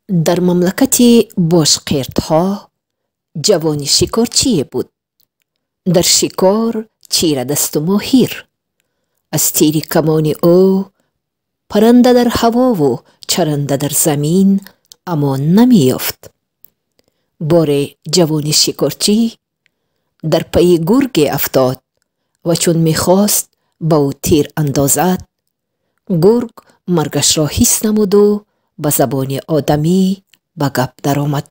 Дар мамлакати бошқирдҳо ҷавони шикорчие буд. Дар шикор чирадасту моҳир. Аз тири камони ӯ парранда дар ҳавову чаранда дар замин амон намеёфт. Боре ҷавони шикорчӣ дар пайи гурге афтод ва чун мехост ба ӯ тир андозад, гург маргашро ҳис намуду ба забони одамӣ ба гап даромад.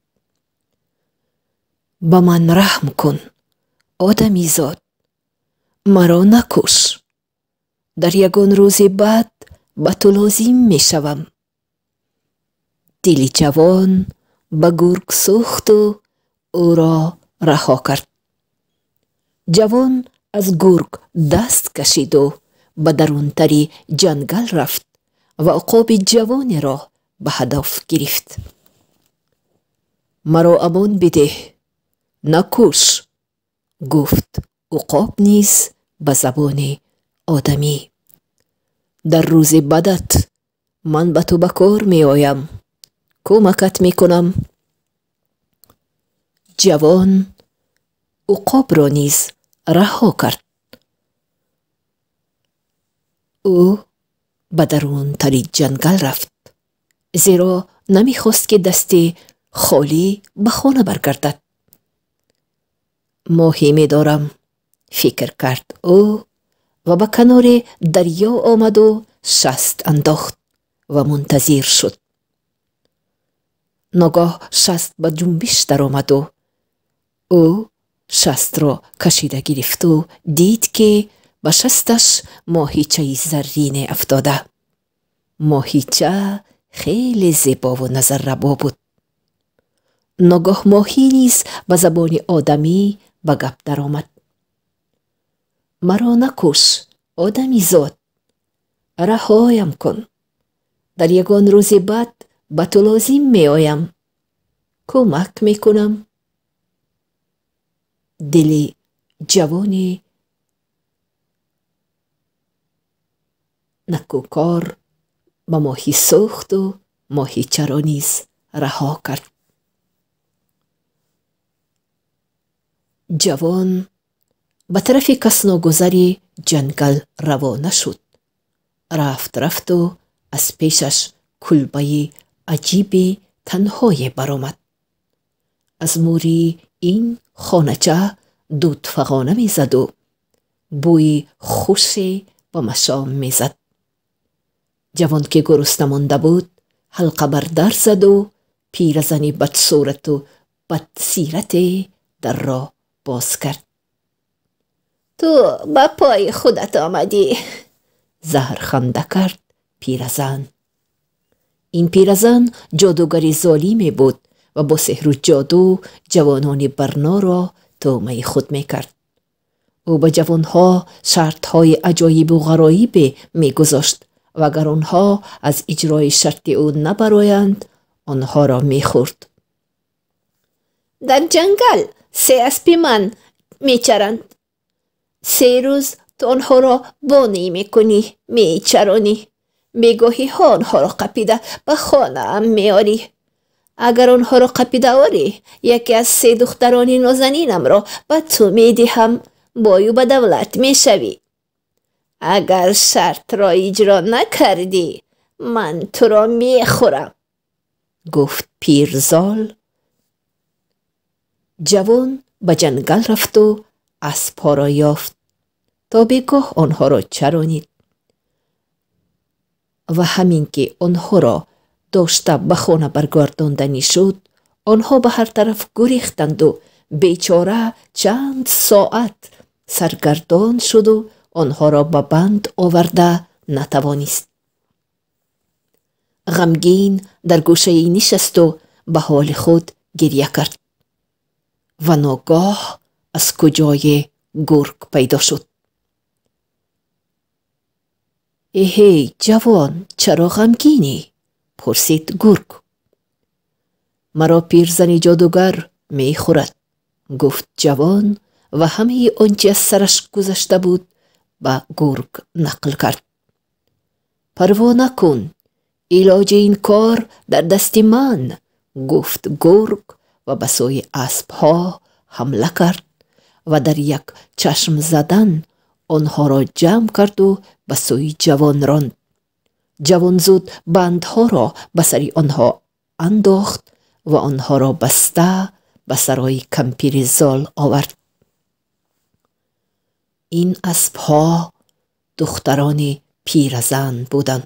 Ба ман раҳм кун, одамизод, маро накуш. Дар ягон рӯзи бад ба ту лозим мешавам. Дили ҷавон ба гург сӯхту ӯро раҳо кард. Ҷавон аз гург даст кашиду ба дарунтари ҷангал рафт ва уқоби ҷавонеро ба ҳадаф гирифт. Маро амон бидеҳ, накуш, гуфт уқоб низ ба забони одамӣ. Дар рӯзи бадат ман ба ту ба кор меоям, кӯмакат мекунам. Ҷавон уқобро низ раҳо кард. Ӯ ба дарунтари ҷангал рафт, зеро намехост, ки дасти холӣ ба хона баргардад. Моҳӣ медорам, фикр кард ӯ ва ба канори дарьё омаду шаст андохт ва мунтазир шуд. Ногоҳ шаст ба ҷунбиш даромаду ӯ шастро кашида гирифту дид, ки ба шасташ моҳичаи заррине афтода. Моҳича хеле зебову назаррабо буд. Ногоҳ моҳӣ низ ба забони одамӣ ба гап даромад. Маро накуш, одамизод, раҳоям кун. Дар ягон рӯзи бад ба ту лозим меоям, кӯмак мекунам. Дили ҷавони накӯкор ба моҳӣ сӯхту моҳичаро низ раҳо кард. Ҷавон ба тарафи касногузари ҷангал равона шуд. Рафт, рафту аз пешаш кулбаи аҷиби танҳое баромад. Аз мӯри ин хонача дуд фағона мезаду бӯи хуше ба машом мезад. Ҷавон, ки гурусна монда буд, ҳалқа бар дар заду пиразани бадсурату бадсирате дарро боз кард. Ту ба пои худат омадӣ, заҳрханда кард пиразан. Ин пиразан ҷодугари золиме буд ва бо сеҳру ҷоду ҷавонони барноро тӯъмаи худ мекард. Ӯ ба ҷавонҳо шартҳои аҷоибу ғароибе мегузошт ва агар онҳо аз иҷрои шарти ӯ набароянд, онҳоро мехӯрд. Дар ҷангал се аспи ман мечаранд. 3 рӯз ту онҳоро бонӣ мекунӣ, мечаронӣ. Бегоҳиҳо онҳоро қапида ба хонаам меорӣ. Агар онҳоро қапида орӣ, яке аз се духтарони нозанинамро ба ту медиҳам, бою ба давлат мешавӣ. Агар шартро иҷро накардӣ, ман туро мехӯрам, гуфт пирзол. Ҷавон ба ҷангал рафту аспҳоро ёфт. То бегоҳ онҳоро чаронид ва ҳамин ки онҳоро дошта ба хона баргардонданӣ шуд, онҳо ба ҳар тараф гурехтанду бечора чанд соат саргардон шуду онҳоро ба банд оварда натавонист. Ғамгин дар гӯшае нишасту ба ҳоли худ гирья кард ва ногоҳ аз куҷое гург пайдо шуд. Эҳей, ҷавон, чаро ғамгинӣ? Пурсид гург. Маро пирзани ҷодугар мехӯрад, гуфт ҷавон ва ҳамаи он чи аз сараш гузашта буд ба гург нақл кард. Парво накун, илоҷи ин кор дар дасти ман, Гуфт гург ва ба сӯи аспҳо ҳамла кард ва дар як чашм задан онҳоро ҷамъ карду ба сӯи ҷавон ронд. Ҷавон зуд бандҳоро ба сари онҳо андохт ва онҳоро баста ба сарои кампири зол овард. Ин аспҳо духтарони пиразан буданд.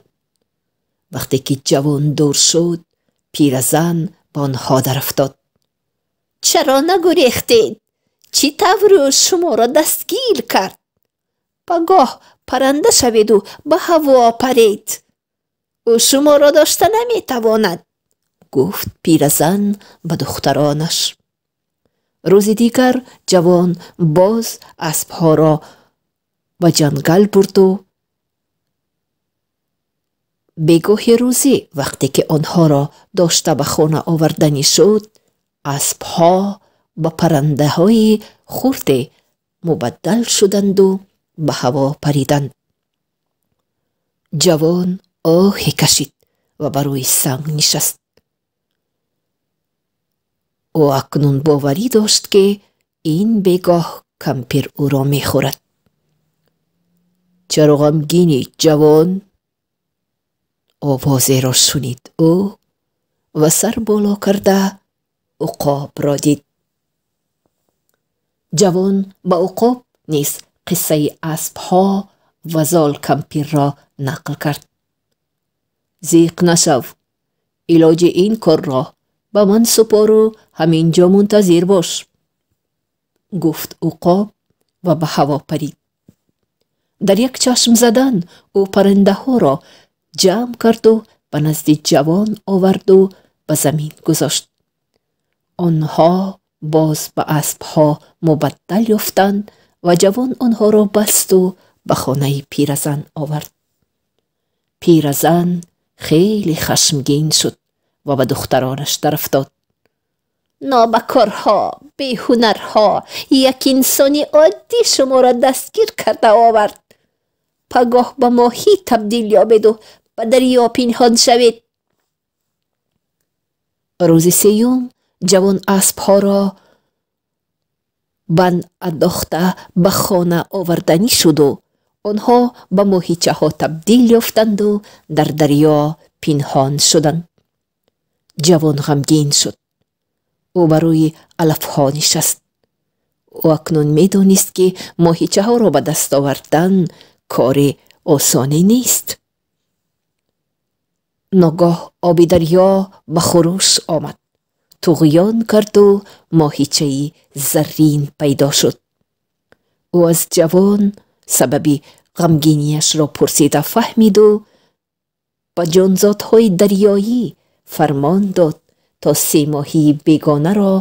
Вақте ки ҷавон дур шуд, пиразан ба онҳо дарафтод. Чаро нагурехтед? Чӣ тавр ӯ шуморо дастгир кард? Пагоҳ парранда шаведу ба ҳаво паред. Ӯ шуморо дошта наметавонад, гуфт пиразан ба духтаронаш. Рӯзи дигар ҷавон боз аспҳоро ба ҷангал бурду бегоҳи рӯзӣ, вақте ки онҳоро дошта ба хона оварданӣ шуд, аспҳо ба паррандаҳои хурде мубаддал шуданду ба ҳаво париданд. Ҷавон оҳе кашид ва ба рӯи санг нишаст. Ӯ акнун боварӣ дошт, ки ин бегоҳ кампир ӯро мехӯрад. Чаро ғамгинӣ, ҷавон? Овозеро шунид ӯ ва сар боло карда уқобро дид. Ҷавон ба уқоб низ қиссаи аспҳо ва зол кампирро нақл кард. Зиқ нашав, илоҷи ин корро ба ман супору ҳамин ҷо мунтазир бош, гуфт уқоб ва ба ҳаво парид. Дар як чашм задан ӯ паррандаҳоро ҷамъ карду ба назди ҷавон оварду ба замин гузошт. Онҳо боз ба аспҳо мубаддал ёфтанд ва ҷавон онҳоро басту ба хонаи пиразан овард. Пиразан хеле хашмгин шуд ва ба духтаронаш дарафтод. Нобакорҳо, беҳунарҳо, як инсони оддӣ шуморо дастгир карда овард. Пагоҳ ба моҳӣ табдил ёбеду ба дарё пинҳон шавед. Рӯзи сеюм ҷавон аспҳоро банд андохта ба хона оварданӣ шуду онҳо ба моҳичаҳо табдил ёфтанду дар дарё пинҳон шуданд. Ҷавон ғамгин шуд. Ӯ ба рӯи алафҳо нишаст. Ӯ акнун медонист, ки моҳичаҳоро ба даст овардан кори осоне нест. Ногоҳ оби дарё ба хурӯш омад, туғён карду моҳичаи заррин пайдо шуд. Ӯ аз ҷавон сабаби ғамгинияшро пурсида фаҳмиду ба ҷонзодҳои дарёӣ фармон дод, то се моҳии бегонаро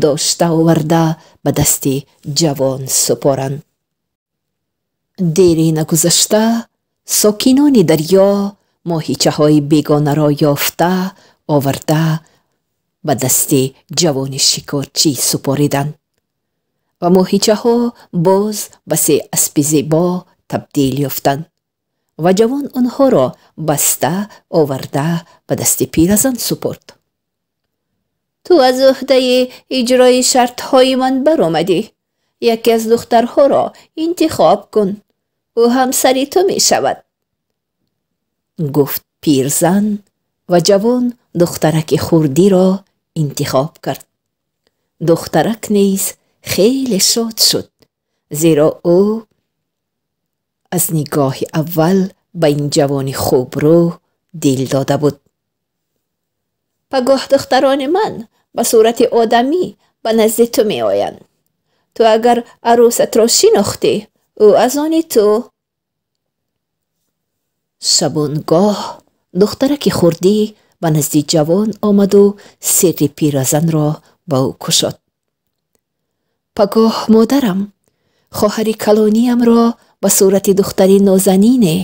дошта оварда ба дасти ҷавон супоранд. Дере нагузашта сокинони дарё моҳичаҳои бегонаро ёфта оварда ба дасти ҷавони шикорчӣ супориданд ва моҳичаҳо боз ба се аспи зебо табдил ёфтанд ва ҷавон онҳоро баста оварда ба дасти пиразан супорд. Ту аз ӯҳдаи иҷрои шартҳои ман баромадӣ. Яке аз духтарҳоро интихоб кун, ӯ ҳамсари ту мешавад, гуфт пирзан ва ҷавон духтараки хурдиро интихоб кард. Духтарак низ хеле шод шуд, зеро ӯ аз нигоҳи аввал ба ин ҷавони хубрӯ дил дода буд. Пагоҳ духтарони ман ба сурати одамӣ ба назди ту меоянд. Ту агар арӯсатро шинохтӣ, ӯ аз они ту. Шабонгоҳ духтараки хурдӣ ба назди ҷавон омаду сирри пиразанро ба ӯ кушод. Пагоҳ модарам хоҳари калониямро ба сурати духтари нозанине,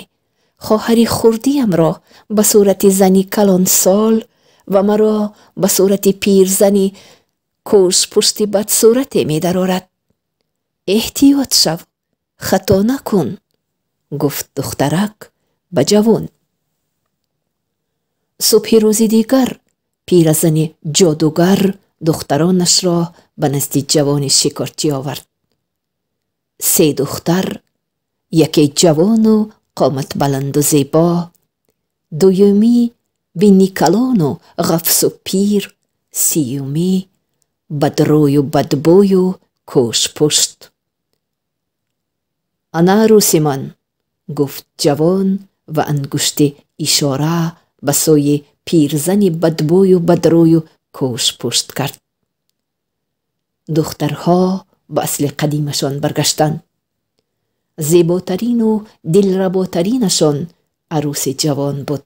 хоҳари хурдиямро ба сурати зани калонсол ва маро ба сурати пирзани кӯшпушти бадсурате медарорад. Эҳтиёт шав, хато накун, гуфт духтарак ба ҷавон. Субҳи рӯзи дигар Пиразани ҷодугар духтаронашро ба назди ҷавони шикорчӣ овард. Се духтар, яке ҷавону қоматбаланду зебо, дуюмӣ биникалону ғафсу пир, сеюмӣ бадрӯю бадбӯю кӯшпушт. Ана арӯси ман, гуфт ҷавон ва ангушти ишора ба сӯи пирзани бадбӯю бадрӯю кӯшпушт кард. Духтарҳо ба асли қадимашон баргаштанд. Зеботарину дилработаринашон арӯси ҷавон буд.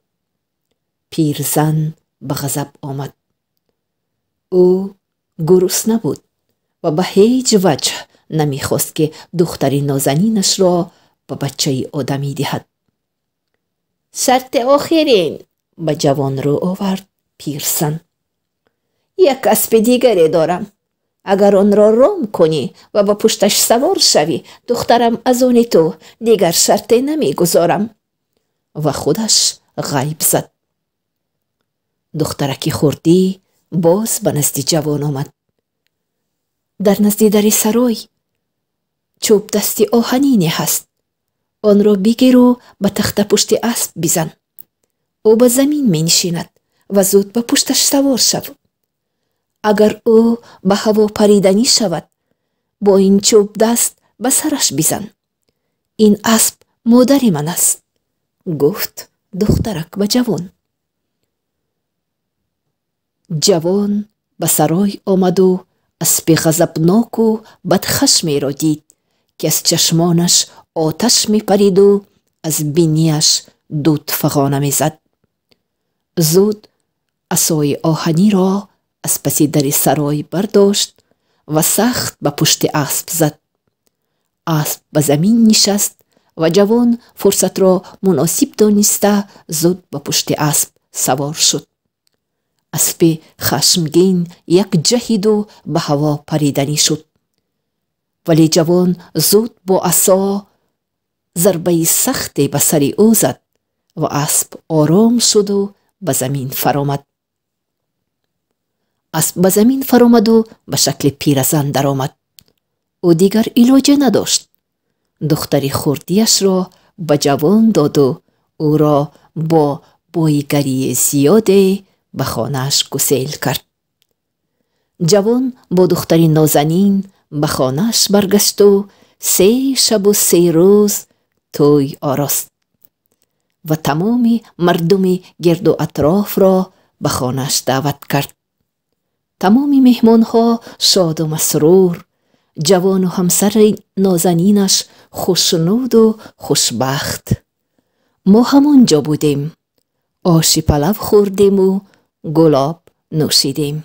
Пирзан ба ғазаб омад. Ӯ гурусна буд ва ба ҳеҷ ваҷҳ намехост, ки духтари нозанинашро ба бачаи одамӣ диҳад. Шарти охирин, ба ҷавон рӯ овард пирзан. Як аспи дигаре дорам. Агар онро ром кунӣ ва ба пушташ савор шавӣ, духтарам аз они ту, дигар шарте намегузорам. Ва худаш ғайб зад. Духтараки хурдӣ боз ба назди ҷавон омад. Дар назди дари сарой чӯбдасти оҳанине ҳаст. Онро бигиру ба тахтапушти асп бизан. Ӯ ба замин менишинад ва зуд ба пушташ савор шав. Агар ӯ ба ҳаво париданӣ шавад, бо ин чӯбдаст ба сараш бизан. Ин асп модари ман аст, гуфт духтарак ба ҷавон. Ҷавон ба сарой омаду аспи ғазабноку бадхашмеро дид, ки аз чашмонаш оташ мепариду аз бинияш дуд фағона мезад. Зуд асои оҳаниро аз паси дари сарой бардошт ва сахт ба пушти асп зад. Асп ба замин нишаст ва ҷавон фурсатро муносиб дониста зуд ба пушти асп савор шуд. Аспи хашмгин як ҷаҳиду ба ҳаво париданӣ шуд. Вале ҷавон зуд бо асо зарбаи сахте ба сари ӯ зад ва асп ором шуду ба замин фаромад. Асп ба замин фаромаду ба шакли пиразан даромад. Ӯ дигар илоҷе надошт. Духтари хурдиашро ба ҷавон доду ӯро бо боигарии зиёде ба хонааш гусел кард. Ҷавон бо духтари нозанин ба хонааш баргашту 3 шабу 3 рӯз тӯй орост ва тамоми мардуми гирду атрофро ба хонааш даъват кард. Тамоми меҳмонҳо шоду масрур, ҷавону ҳамсари нозанинаш хушнуду хушбахт. Мо ҳамон ҷо будем, оши палав хӯрдему гулоб нӯшидем.